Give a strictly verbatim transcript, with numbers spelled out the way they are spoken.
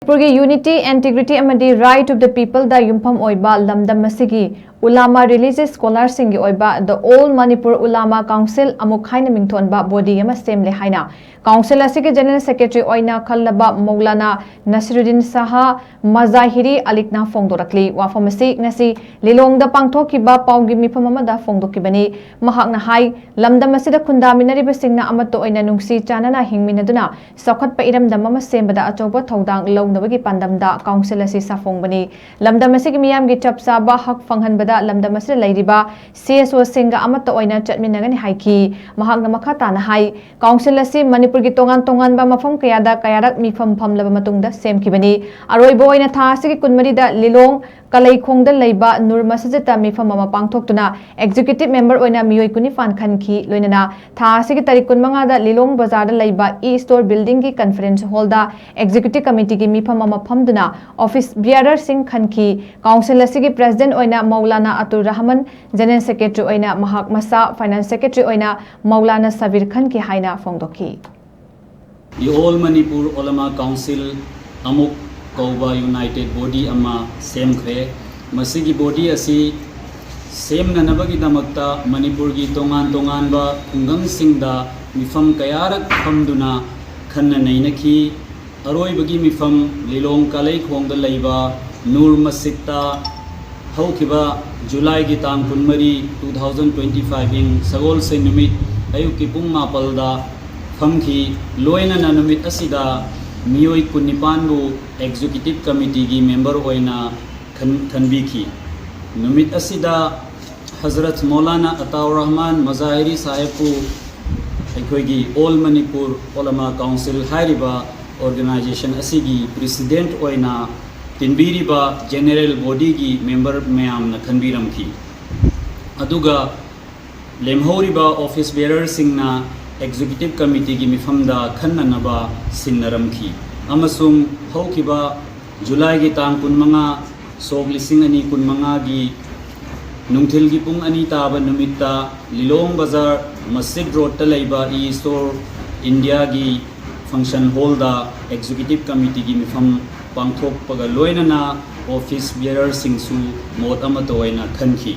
ꯃꯅꯤꯄꯨꯔꯒꯤ unity, integrity ꯑꯃꯗꯤ right of the people ꯗ ꯌꯨꯝꯐꯝ ꯑꯣꯏꯕ ꯂꯝꯗꯝ ꯑꯁꯤꯒꯤ ꯎꯂꯥꯃꯥ religious scholar ꯁꯤꯡꯒꯤ ꯑꯣꯏꯕ The All Manipur Ulama Council, ꯑꯃꯨꯛ ꯍꯥꯏꯅ ꯃꯤꯡꯊꯣꯟꯕ body ꯑꯃ ꯁꯦꯝꯂꯦ ꯍꯥꯏꯅ council ꯑꯁꯤꯒꯤ general secretary ꯑꯣꯏꯅ ꯈꯜꯂꯕ ꯃꯧꯂꯥꯅꯥ ꯅꯁꯤꯔꯨꯗꯤꯟ ꯁꯥꯍ ꯃꯖꯥꯍꯤꯔꯤ ꯑꯂꯤꯛꯅ ꯐꯣꯡꯗꯣꯔꯛꯂꯤ꯫ ꯋꯥꯐꯝ ꯑꯁꯤ ꯉꯁꯤ ꯂꯤꯂꯣꯡꯗ ꯄꯥꯡꯊꯣꯛꯈꯤꯕ ꯄꯥꯎꯒꯤ ꯃꯤꯐꯝ ꯑꯃꯗ ꯐꯣꯡꯗꯣꯛꯈꯤꯕꯅꯤ꯫ ꯃꯍꯥꯛꯅ ꯍꯥꯏ, ꯂꯝꯗꯝ ꯑꯁꯤꯗ ꯈꯨꯟꯗꯥꯃꯤꯟꯅꯔꯤꯕꯁꯤꯡꯅ ꯑꯃꯠꯇ ꯑꯣꯏꯅ ꯅꯨꯡꯁꯤ ꯆꯥꯟꯅꯅ ꯍꯤꯡꯃꯤꯟꯅꯗꯨꯅ ꯆꯥꯎꯈꯠꯄ ꯏꯔꯝꯗꯝ ꯑꯃ ꯁꯦꯝꯕꯗ ꯑꯆꯧꯕ ꯊꯧꯗꯥꯡ ꯂꯧꯅꯕꯒꯤ ꯄꯥꯟꯗꯝꯗ council ꯑꯁꯤ ꯁꯥꯐꯣꯡꯕꯅꯤ꯫ ꯂꯝꯗꯝ ꯑꯁꯤꯒꯤ ꯃꯤꯌꯥꯝꯒꯤ ꯆꯞ ꯆꯥꯕ ꯍꯛ ꯐꯪꯍꯟꯕꯗ ꯂꯝꯗꯝ ꯑꯁꯤꯗ ꯂꯩꯔꯤꯕ C S O ꯁꯤꯡꯒ ꯑꯃꯠꯇ ꯑꯣꯏꯅ ꯆꯠꯃꯤꯟꯅꯒꯅꯤ ꯍꯥꯏꯈꯤ꯫ ꯃꯍꯥꯛꯅ ꯃꯈꯥ ꯇꯥꯅ ꯍꯥꯏ, council ꯑꯁꯤ ꯃꯅꯤꯄꯨꯔꯒꯤ ꯇꯣꯉꯥꯟ ꯇꯣꯉꯥꯟꯕ ꯃꯐꯝ ꯀꯌꯥꯗ ꯀꯌꯥꯔꯛ ꯃꯤꯐꯝ ꯐꯝꯂꯕ ꯃꯇꯨꯡꯗ ꯁꯦꯝꯈꯤꯕꯅꯤ꯫ ꯑꯔꯣꯏꯕ ꯑꯣꯏꯅ ꯊꯥ ꯑꯁꯤꯒꯤ ꯀꯨꯟꯃꯔꯤꯗ ꯂꯤꯂꯣꯡ ꯀꯂꯩꯈꯣꯡꯗ ꯂꯩꯕ ꯅꯨꯔ ꯃꯁꯖꯤꯗꯇ ꯃꯤꯐꯝ ꯑꯃ ꯄꯥꯡꯊꯣꯛꯇꯨꯅ executive member ꯑꯣꯏꯅ ꯃꯤꯑꯣꯏ ꯀꯨꯟꯅꯤꯄꯥꯟ ꯈꯟꯈꯤ꯫ ꯂꯣꯏꯅꯅ ꯊꯥ ꯑꯁꯤꯒꯤ ꯇꯥꯔꯤꯛ ꯀꯨꯟꯃꯉꯥꯗ ꯂꯤꯂꯣꯡ ꯕꯖꯥꯔꯗ ꯂꯩꯕ E Store building ꯒꯤ conference hall ꯗ executive committee ꯒꯤ ꯃꯤꯐꯝ ꯑꯃ ꯐꯝꯗꯨꯅ office bearer ꯁꯤꯡ ꯈꯟꯈꯤ꯫ Council ꯑꯁꯤꯒꯤ president ꯑꯣꯏꯅ ꯃꯧꯂꯥꯅꯥ ꯑꯇꯨꯔ ꯔꯍꯃꯟ, general secretary ꯑꯣꯏꯅ ꯃꯍꯥꯛ ꯃꯁꯥ, finance secretary ꯑꯣꯏꯅ ꯃꯧꯂꯥꯅꯥ ꯁꯕꯤꯔ ꯈꯟꯈꯤ ꯍꯥꯏꯅ ꯐꯣꯡꯗꯣꯛꯈꯤ꯫ The All Manipur Ulama Council ꯑꯃꯨꯛ ꯀꯧꯕ united body ꯑꯃ ꯁꯦꯝꯈ꯭ꯔꯦ꯫ ꯃꯁꯤꯒꯤ body ꯑꯁꯤ ꯁꯦꯝꯅꯅꯕꯒꯤꯗꯃꯛꯇ ꯃꯅꯤꯄꯨꯔꯒꯤ ꯇꯣꯉꯥꯟ ꯇꯣꯉꯥꯟꯕ ꯈꯨꯡꯒꯪꯁꯤꯡꯗ ꯃꯤꯐꯝ ꯀꯌꯥꯔꯛ ꯐꯝꯗꯨꯅ ꯈꯟꯅ ꯅꯩꯅꯈꯤ꯫ ꯑꯔꯣꯏꯕꯒꯤ ꯃꯤꯐꯝ ꯂꯤꯂꯣꯡ ꯀꯥꯂꯩꯈꯣꯡꯗ ꯂꯩꯕ ꯅꯨꯔ ꯃꯁꯖꯤꯗꯇ ꯍꯧꯈꯤꯕ ꯖꯨꯂꯥꯏꯒꯤ ꯇꯥꯡ ꯀꯨꯟꯃꯔꯤ, two thousand twenty five, ꯏꯪ ꯁꯒꯣꯜꯁꯦꯟ ꯅꯨꯃꯤꯠ ꯑꯌꯨꯛꯀꯤ ꯄꯨꯡ ꯃꯥꯄꯜꯗ ꯐꯝꯈꯤ꯫ ꯂꯣꯏꯅꯅ ꯅꯨꯃꯤꯠ ꯑꯁꯤꯗ ꯃꯤꯑꯣꯏ ꯀꯨꯟꯅꯤꯄꯥꯟꯕꯨ executive committee ꯒꯤ member ꯑꯣꯏꯅ ꯈꯟ-, ꯈꯟꯕꯤꯈꯤ꯫ ꯅꯨꯃꯤꯠ ꯑꯁꯤꯗ ꯍꯖꯔꯠ ꯃꯧꯂꯥꯅꯥ ꯑꯇꯥꯎꯔ ꯔꯍꯃꯥꯟ ꯃꯖꯥꯍꯤꯔꯤ ꯁꯥꯍꯦꯕꯄꯨ ꯑꯩꯈꯣꯏꯒꯤ All Manipur Ulama Council ꯍꯥꯏꯔꯤꯕ organization ꯑꯁꯤꯒꯤ president ꯑꯣꯏꯅ ꯇꯤꯟꯕꯤꯔꯤꯕ general body ꯒꯤ member ꯃꯌꯥꯝꯅ ꯈꯟꯕꯤꯔꯝꯈꯤ꯫ ꯑꯗꯨꯒ ꯂꯦꯝꯍꯧꯔꯤꯕ office bearer ꯁꯤꯡꯅ executive committee ꯒꯤ ꯃꯤꯐꯝꯗ ꯈꯟꯅꯅꯕ ꯁꯤꯟꯅꯔꯝꯈꯤ꯫ ꯑꯃꯁꯨꯡ ꯍꯧꯈꯤꯕ ꯖꯨꯂꯥꯏꯒꯤ ꯇꯥꯡ ꯀꯨꯟꯃꯉꯥ, ꯁꯣꯛ ꯂꯤꯁꯤꯡ ꯑꯅꯤ ꯀꯨꯟꯃꯉꯥꯒꯤ ꯅꯨꯡꯊꯤꯜꯒꯤ ꯄꯨꯡ ꯑꯅꯤ ꯇꯥꯕ ꯅꯨꯃꯤꯠꯇ ꯂꯤꯂꯣꯡ ꯕꯖꯥꯔ ꯃꯁꯖꯤꯗ ꯔꯣꯗꯇ ꯂꯩꯕ E Store India ꯒꯤ function hallꯗ executive committeeꯒꯤ ꯃꯤꯐꯝ ꯄꯥꯡꯊꯣꯛꯄꯒ ꯂꯣꯏꯅꯅ office bearerꯁꯤꯡꯁꯨ ꯃꯣꯠ ꯑꯃꯠꯇ ꯑꯣꯏꯅ ꯈꯟꯈꯤ꯫